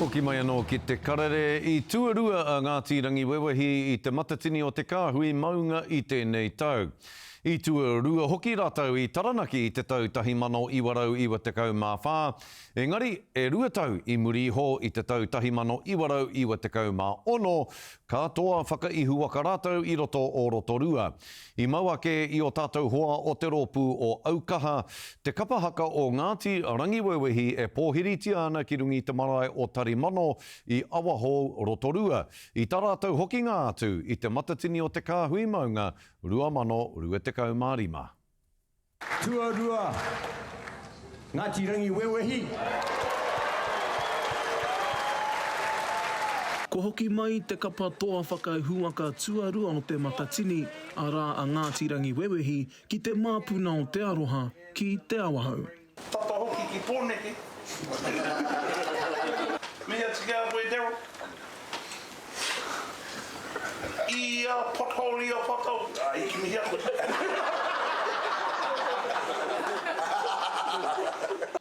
Hoki mai anō ki te karere, i tuarua a Ngāti Rangiwewehi i Te Matatini o Te Kāhui Maunga i tēnei tau. I tuarua hoki rātou i Taranaki i te tau 1994, engari e rua tau i muri iho i te tau 1996 ka toa whakaihuwaka rātou i roto o Rotorua. I mau ake i ō tātou hoa o te rōpū o Aukaha, te kapa haka o Ngāti Rangiwewehi e pōhiritia ana ki runga i te marae o Tarimano i Awahou, Rotorua, i tā rātou hokinga atu i Te Matatini o Te Kāhui Maunga 2025. Tuarua, Ngāti Rangiwewehi. Kua hoki mai te kapa toa whakaihuwaka tuarua o Te Matatini, arā a Ngāti Rangiwewehi, ki te māpuna o Te Aroha, ki Te Awahou. Tata hoki ki Pōneke. Mihi atu ki a koe Daryl. Ia pothole, ia pothole. Ah, i kimihia koe.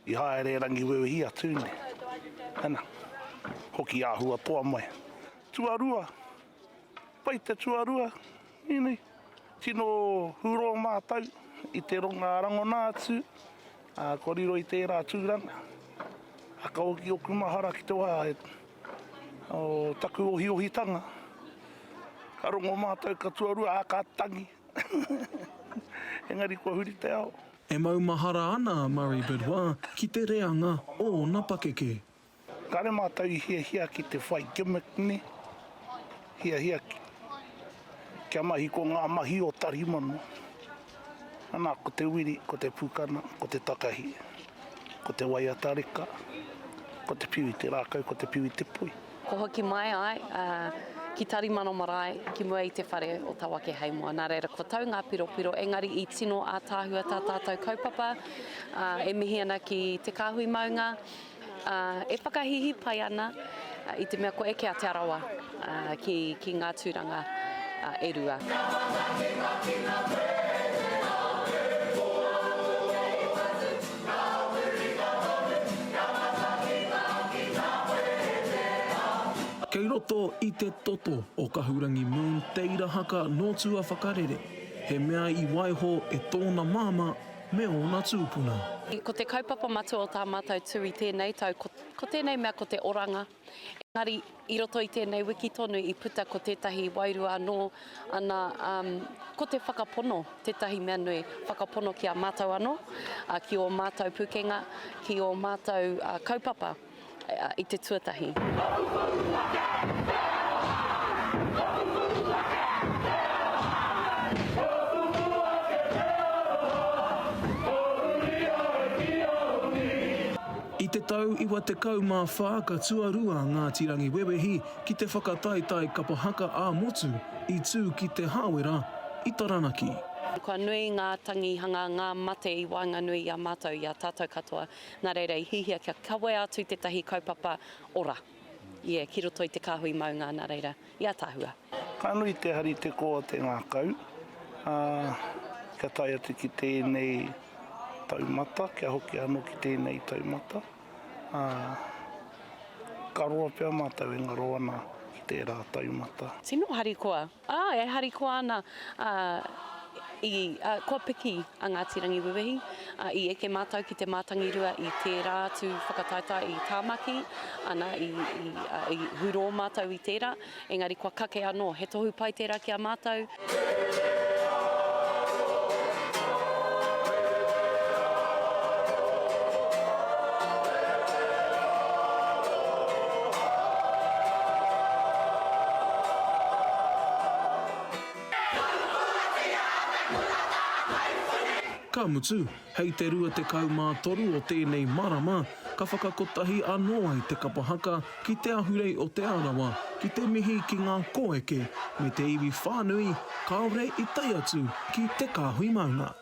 I haere rangiwewehi atu ne. Ana, hoki āhua toa mai. Tuarua, pai te tuarua, ēnei. Tino hurō mātou i te ronga rangona atu, ā, kua riro i tērā tūranga. Ā, ka hoki ōku mahara ki te wā o taku ohiohitanga. Ka rongo mātou ka tuarua, ā, ka tangi. Engari kua huri te ao. E maumahara ana a Murray Bidois ki te reanga o ōna pakeke. Kare mātou i hiahia ki te whai gimmick ne, hiahia kia mahi ko ngā mahi o Tarimano. Ana, ko te wiri, ko te pukana, ko te takahi, ko te waiata reka, ko te piu i te rākau, ko te piu i te poi. Kua hoki mai ai ki Tarimano Marae, ki mua i te whare o Tawakeheimoa. Nā reira, kua tau ngā piropiro, engari i tino ātaahua tā tātou kaupapa, e mihi ana ki Te Kāhui Maunga, Ā, e whakahīhī pai ana i te mea kua eke a Te Arawa ki, ki ngā tūranga e rua. Kei roto i te toto o Kahurangi Moon te ira haka nō tuawhakarere, he mea i waiho e tōna māmā me ōna tūpuna. Ko te kaupapa matua o tā mātou tū i tēnei tau, ko, ko tēnei mea ko te oranga. Engari, i roto i tēnei wiki tonu i puta ko tētahi wairua anō, ana, um, ko te whakapono tētahi mea nui, whakapono ki a mātou anō, uh, ki ō mātou pukenga, ki ō mātou uh, kaupapa. i te tuatahi. I te tau 94 ka tuarua a Ngāti Rangiwewehi ki te whakataetae kapa haka ā-motu i tū ki Te Hāwera i Taranaki. Kua nui ngā tangihanga, ngā mate i waenganui i a mātou, i a tātou katoa. Nā reira i hihia kia kawea atu tētahi kaupapa ora, yeah, ki roto i te kāhui maunga, nā reira, i ātaahua. Ka nui te hari te koa te ngākau, ā, kia tae atu ki tēnei taumata, kia hoki anō ki tēnei taumata, ā, ka roa pea mātou e ngaro ana ki tērā taumata. Tino harikoa, Ā, e harikoa ana, ā, i, ā, kua piki a Ngāti Rangiwewehi, ā, i eke mātou ki te Mātangirua i tērā atu whakataetae i Tāmaki, ana, i, i, ā, i hurō mātou i tērā, engari kua kake anō, he tohu pai tērā ki a mātou. Ka mutu, hei te 23 o tēnei marama, ka whakakotahi anō ai te kapa haka ki Te Ahurei o Te Arawa ki te mihi ki ngā kōeke me te iwi whānui kāore i tae atu ki Te Kāhui Maunga.